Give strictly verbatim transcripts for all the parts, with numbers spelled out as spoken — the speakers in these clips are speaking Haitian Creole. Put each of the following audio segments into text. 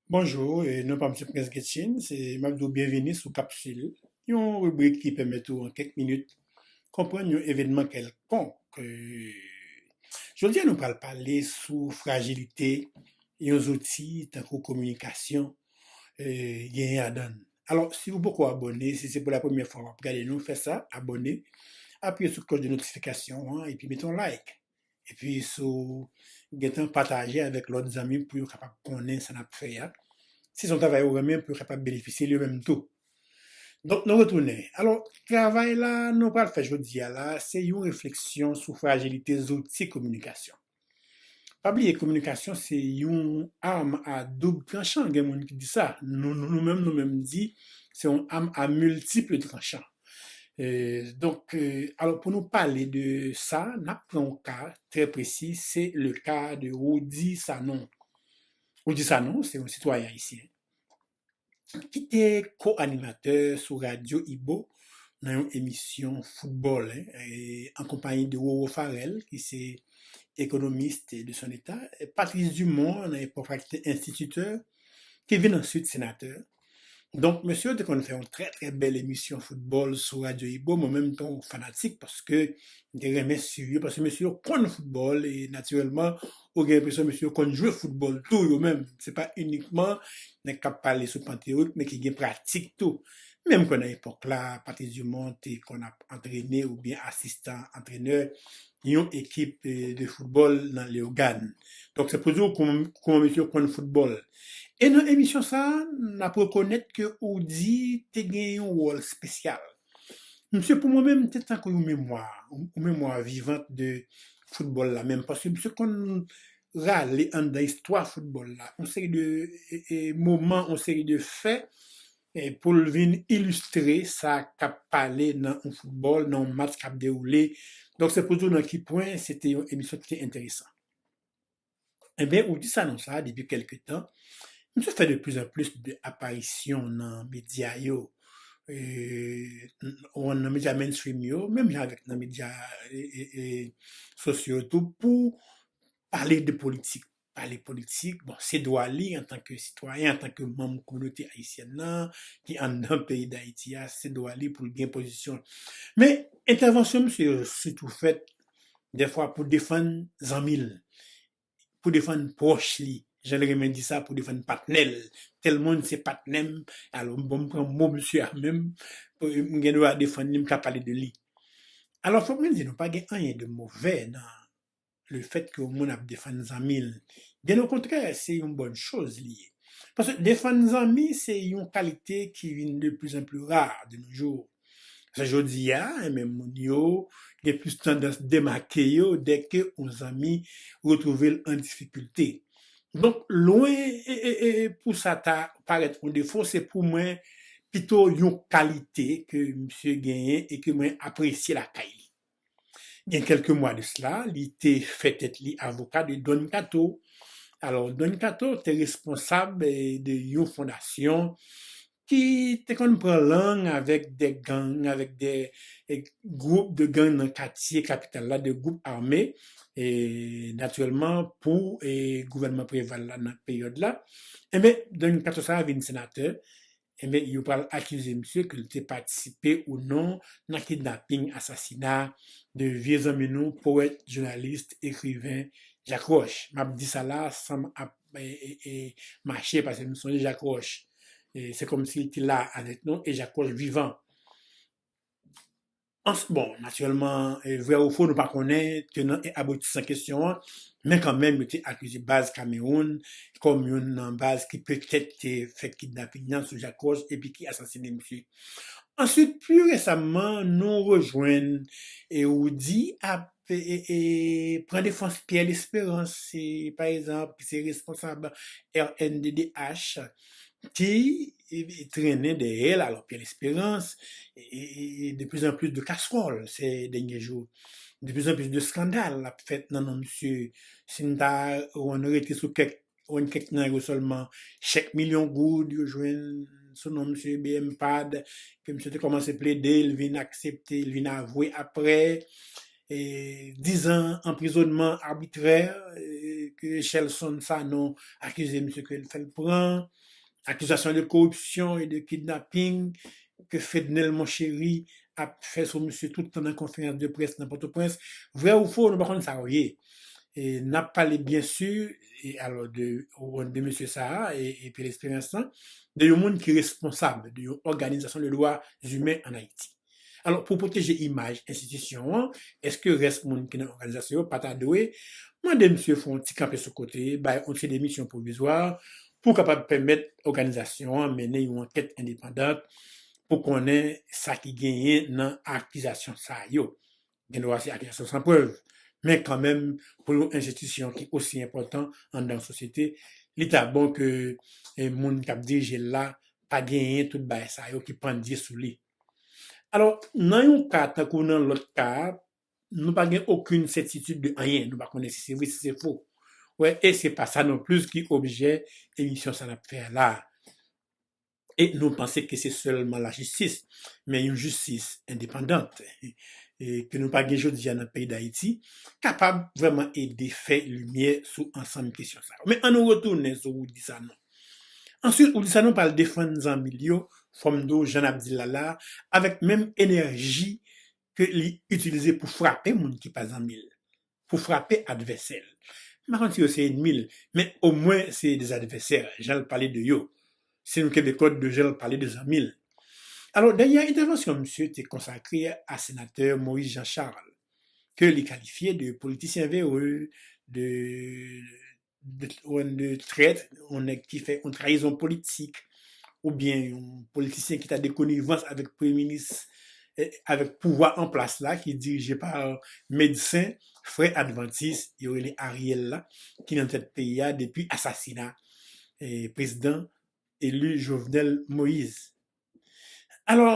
Bonjou, e non pa m se Prince Getchins, e m ap di w byenvini sou Kapsil, yon ribrik ki pèmèt ou an kèk minit konprann yon evènman kèlkonk. E, jodi a nou pral pale sou frajilite yon zouti tankou kominikasyon e, genyen ladan l. Alò, si ou poko abòne, si se pou la premyè fwa w ap gade nou, fè sa, abòne, apiye sou klòch de notifikasyon an, epi mete yon like. Epi si w gentan pataje avèk lòt zanmi pou yo kapab konnen sa n ap fè a. Si se yon travay ou renmen pou yo kapab benefisye l yo menm tou. Donk, nou retounen. Alò, travay la nou pral fè jodi a la, se yon refleksyon sou frajilite zouti kominikasyon. Pa bliye, kominikasyon se yon arme à double tranchant, gen moun ki di sa. Nou, nou, nou menm, nou menm di, se yon arme à multiple tranchant. E, donk, e, alò, pou nou pale de sa, n ap pran yon ka trè presi, se le ka de Roudy Sanon. Roudy Sanon, se yon sitwayen ayisyen ki te ko-animatè sou Radyo Ibo nan yon emisyon foutbòl, en, e, an konpayi de Roro Farel, ki se économiste de son état, e Patrice Dumont, nan epòk la, ki te enstititè, ki vin answit senatè. Donk, mesye yo te konn fè yon trè, trè bèl emisyon foutbòl sou Radyo Ibo. Mwen menm, m te yon fanatik paske m te renmen swiv yo, paske mesye yo konn foutbòl, e natirèlman, ou gen enpresyon mesye yo konn jwe foutbòl tou, yo menm. Se pa inikman nèg k ap pale sou panteyot, men ki gen pratik tou. Menm kwè nan epòk la, Patrice Dumont te konn ap antrene oubyen asistan antrenè yon ekip, e, de foutbòl nan Leyogàn. Donk, se pou di w kòman, kòman mesye yo konn foutbòl. E nan emisyon sa a, n ap rekonèt ke Roudy te gen yon wòl espesyal. Misye, pou mwen menm, te tankou yon memwa, yon memwa vivant de foutbòl la menm, paske misye konn rale anndan istwa foutbòl la, yon seri de, e, e, moman, yon seri de fè, e, pou l vin ilistre sa k ap pale nan yon foutbòl, nan yon match k ap dewoule. Donk, se pou di w nan ki pwen se te yon emisyon ki te enteresan. Ebyen, Roudy Sanon sa, depi kèlke tan, misye fè de plus en plus de aparisyon nan medya yo, e, nan medya mainstream yo, menm jan avèk nan medya, e, e, e, sosyo yo tou, pou pale de politik. Pale politik, bon, se dwa li antanke sitwayen, antanke manm kominote ayisyèn nan, ki anndan peyi Dayiti a, se dwa li pou l gen pozisyon l. Men, entèvansyon misye yo sitou fèt dèfwa pou defann zanmi l, pou defann pwòch li, jan l renmen di sa, pou defann patnè l. Tèl moun se patnè m, alò, bon, m pran mo misye a menm, pou, m gen dwa defann li, m ka pale de li. Alò, fòk mwen di nou, pa gen anyen de movè nan le fèt ke yon moun ap defann zanmi l. Byen okontrè, se yon bòn choz li ye. Paske defann zanmi, se yon kalite ki vin de plus en plus rare de nos jours. Paske jodi a, enben, moun yo gen plis tandans demake yo dèke yon zanmi retwouve l an difikilte. Donk, lwen e, e, e, pou sa ta parèt yon defo, se pou mwen pito yon kalite ke misye genyen e ke mwen apresye lakay li. Gen kèlke mwa de sila, li te fè tèt li avoka de Don Kato. Alò, Don Kato te responsab, eh, de yon fondasyon ki te konn pran lang avèk de gang, avèk de, eh, gwoup de gang nan katye kapital la, de gwoup ame, e, natirèlman, pou, e, gouvènman Preval la nan peryòd la. Enben, Don Kato sa a vin senatè. Enben, yo pral akize misye ke l te patisipe ou non nan kidnaping, asasina de vye zanmi nou, powèt, jounalis, ekriven Jacques Roche. M ap di sa la san m ap, e, e, e, mache, paske m sonje Jacques Roche. E, se kòmsi l te la avèk nou, e Jacques Roche vivan. Bon, natirèlman, e, vrè ou fo, nou pa konnen, tenan e aboutisman kesyon an, men kanmenm, yo te akize baz Kamewoun kòm youn nan baz ki petèt te fè kidnaping nan sou Jacques Roche epi ki asasine misye. Answit, pli resamman, nou rejwenn, e, Roudy ap, e, e, e, pran defans Pierre L'Espérance, e, pa egzanp, ki se responsab R N D D H, ki, e, e, trennen dèyè l. Alò, Pierre L'Espérance, e, e, e, de plus en plus de casseroles ces derniers jours. De plus en plus de skandal ap fèt nan non misye. Si n ta, on rete sou kèk, on kèk nan yo sèlman, chèk milyon goud yo jwenn sou non misye B M Pad, ke misye te kòmanse plede, l vin aksepte, l vin avwe aprè. e, dizan anprizònman abitrè, e, ke Shelson Sanon akize misye ke l fè l pran, akizasyon de koripsyon e de kidnaping ke Fednel Monchéry ap fè sou misye tout tan nan konferans de près nan Pòtoprens. Vrè ou fo, nou pa konn sa yo ye. E n ap pale, byen si, e alò, de, de mesye sa a, e, epi lesperyans lan, de yon moun ki responsab de yon òganizasyon de dwa imen ann Ayiti. Alò, pou pwoteje imaj enstitisyon an, èske rès moun ki nan òganizasyon yo pa ta dwe mande misye fè yon ti kanpe sou kote, bay yon ti demisyon pwovizwa, pou kapab pèmèt òganizasyon an mennen yon ankèt endepandan pou konnen sa ki genyen nan akizasyon sa yo? Gendwa se akizasyon san prèv, men kanmenm, pou yon enstitisyon ki osi enpòtan anndan yon sosyete, li ta bon ke, e, moun k ap dirije l la pa genyen tout bagay sa yo ki pandye sou li. Alò, nan yon ka tankou nan lòt ka a, nou pa gen okenn sètitid de anyen, nou pa konnen si se vre, si se fo. Wè, e se pa sa non plis ki objè emisyon sa n ap fè a la a. E nou panse ke se sèlman lajistis, men yon jistis endepandan, e, ke nou pa gen jodi a nan peyi Dayiti, kapab vrèman ede fè limyè sou ansanm kesyon sa yo. Men ann nou retounen sou Roudy Sanon. Answit, Roudy Sanon pral defann zanmi l yo, fò m di w, jan n ap di l la la, avèk menm enèji ke li itilize pou frape moun ki pa zanmi l, pou frape advèsè l. M pa konn si yo se ènmi l, men omwen se de advèsè, jan l pale de yo. Si nou kenbe kòd de jan l pale de zanmi l. Alò, dènye entèvansyon misye te konsakre a senatè Moïse Jean Charles, ke li kalifye de politisyen vere, de, de, de trèt, yon nèg ki fè yon trayizon politik, oubyen yon politisyen ki ta de konivans avèk premye minis, eh, avèk pouvwa an plas la, ki dirije pa medsen, frè advantis, yo rele Ariel la, ki nan tèt peyi a depi asasina, eh, prezidan eli Jovenel Moïse. Alò,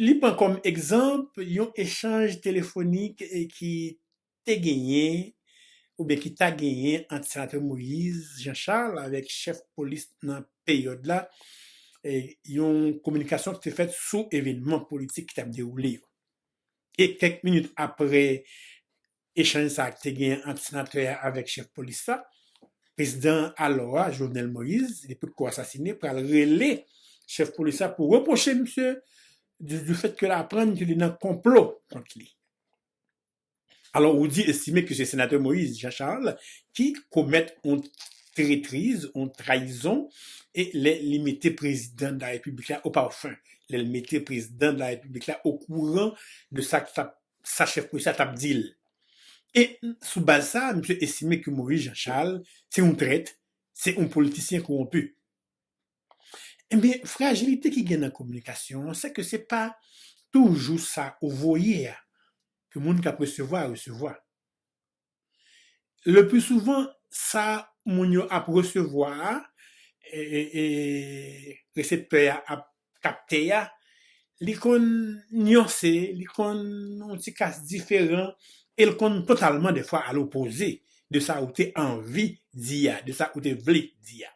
li pran kòm egzanp yon echanj telefonik, eh, ki te genyen, oubyen ki ta genyen ant senatè Moïse Jean Charles avèk chèf polis nan peryòd la, eh, yon kominikasyon ki te fèt sou evènman politik ki t ap dewoule yo. E kèk minit apre echanj sa a ki te genyen ant senatè a avèk chèf polis la, prezidan alò a, Jovenel Moïse, depi ke l asasine, pral rele chèf polis la pou repwoche misye du, du fait ke l aprann ke li nan konplo kont li. Alò, Roudy estime ke se senatè Moïse Jean Charles ki komèt yon tretriz, yon trayizon, e lè li mete prezidan de la repiblik la o parfum, lè l mete prezidan de la repiblik la okouran de sa k t ap, sa chèf polis la t ap di l. E sou baz sa, misye estime ke Moïse Jean Charles se yon trèt, se yon politisyen kowonpi. Ebyen, frajilite ki gen nan kominikasyon an, se ke se pa toujou sa ou voye a ke moun k ap resevwa a resevwa. Le pli souvan, sa moun yo ap resevwa a, e, e, e, reseptè a ap kapte a, li konn nyanse, li konn yon ti kas diferan, e l konn totalman dèfwa alopoze de sa ou te anvi di a, de sa ou te vle di a.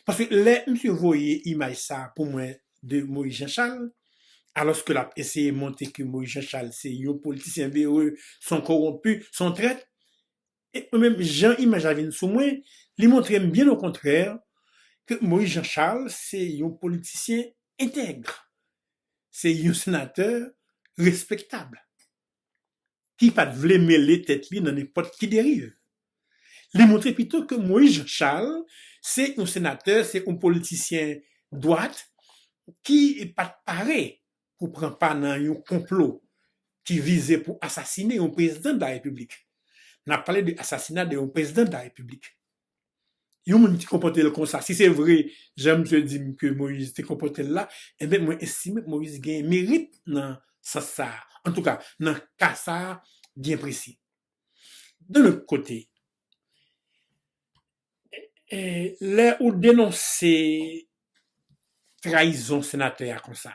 Paske lè misye voye imaj sa pou mwen de Moïse Jean Charles, alòske l ap eseye montre ke Moïse Jean Charles se yon politisyen vere, se yon kowonpi, se yon trèt, e mwen menm, jan imaj la vin sou mwen, li montre m byen okontrè ke Moïse Jean Charles se yon politisyen entèg, se yon senatè respektab, ki pa t vle mele tèt li nan nenpòt ki deriv. Li montre pito ke Moïse Jean Charles se yon senatè, se yon politisyen dwat ki pa t pare pou pran pa nan yon konplo ki vize pou asasine yon prezidan de la repiblik. N ap pale de asasina de yon prezidan de la repiblik. Yon moun ki konpòte l konsa, si se vre, jan misye di m ke Moïse te konpòte l la, enben, mwen estime ke Moïse gen merit nan sans sa a. Antouka, nan ka sa a, byen presi. De lòt kote, e, lè ou denonse trayizon senatè a konsa,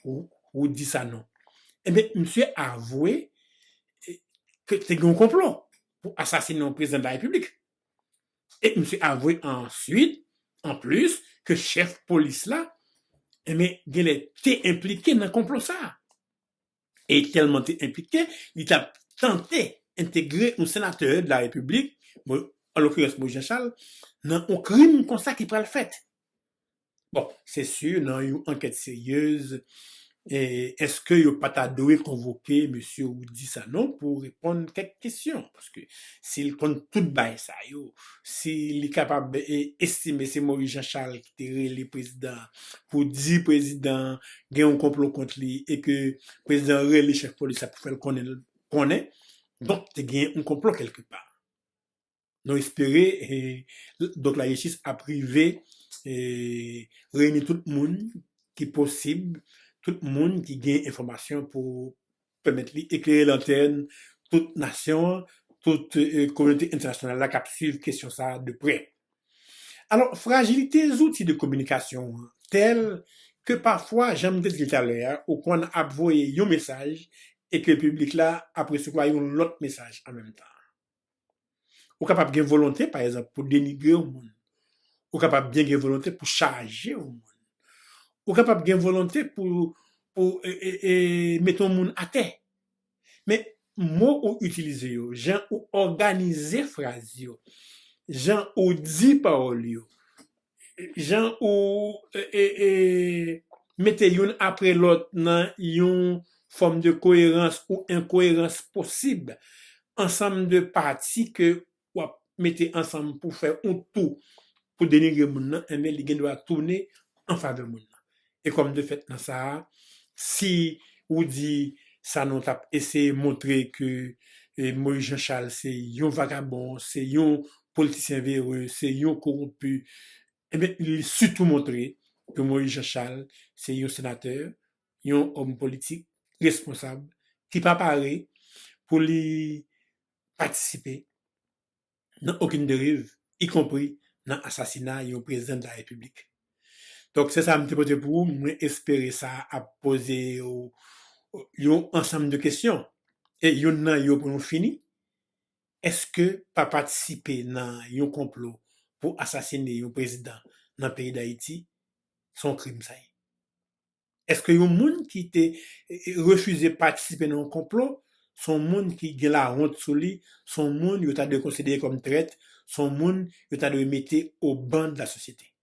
ou, ou di sa non. Ebyen, misye avwe, e, ke te gen yon konplo pou asasinen yon prezidan de la repiblik. E misye avwe answit, anplis, ke chèf polis la, enben, genlè te enplike nan konplo sa a. E tèlman te enplike, li t ap tante entegre yon senatè de la Repiblik, bon, an l'occurrence Moïse Jean Charles, nan yon krim konsa ki pral fèt. Bon, se si nan yon ankèt seryez, e, èske yo pa ta dwe konvoke mesye Roudy Sanon pou reponn kèk kesyon? Paske si l konn tout bagay sa yo, si li kapab, e, estime se Moïse Jean Charles ki te rele prezidan pou di prezidan gen yon konplo kont li e ke prezidan rele chèf polis la pou fè l konnen, konnen, donk te gen yon konplo kèlkepa. Nou espere, e, donk lajistis ap rive, e, reyini tout moun ki posib, tout moun ki gen enfòmasyon pou pèmèt li eklere lantèn tout nasyon an, tout, e, kominote entènasyonal la k ap swiv kesyon sa a de prè. Alò, frajilite zouti de kominikasyon an tèl ke pafwa, jan m te di l talè a, ou konn ap voye yon mesaj e ke piblik la ap resevwa yon lòt mesaj an menm tan. Ou kapab gen volonte, pa egzanp, pou denigre yon moun. Ou kapab byen gen volonte pou chaje yon moun. Ou kapab gen volonte pou, pou e, e, e, mete yon moun atè. Men mo ou itilize yo, jan ou òganize fraz yo, jan ou di pawòl yo, jan ou e, e, e, mete youn apre lòt nan yon fòm de koerans ou enkoerans posib, ansanm de pati ke w ap mete ansanm pou fè yon tou pou denigre moun nan, enben, li gen dwa tounen an favè moun nan. E kòm de fèt nan sa a, si ou di Sanon t ap eseye montre ke, e, Moïse Jean Charles se yon vagabon, se yon politisyen vere, se yon kowonpi, enben, li sitou montre ke Moïse Jean Charles se yon senatè, yon òm politik responsab ki pa pare pou li patisipe nan okenn deriv, ikonpri nan asasina yon prezidan de la Repiblik. Donk, se sa m te pote pou ou. Mwen espere sa ap poze yo yon ansanm de kesyon. E youn nan yo pou nou fini, èske pa patisipe nan yon konplo pou asasine yon prezidan nan peyi Dayiti, se yon krim sa ye? Èske yon moun ki te, e, e, refize patisipe nan yon konplo, se yon moun ki gen lawont sou li, se yon moun yo ta dwe konsidere kòm trèt, se yon moun yo ta dwe mete au ban de la société?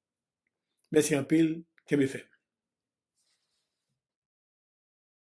Mèsi anpil, kenbe fèm.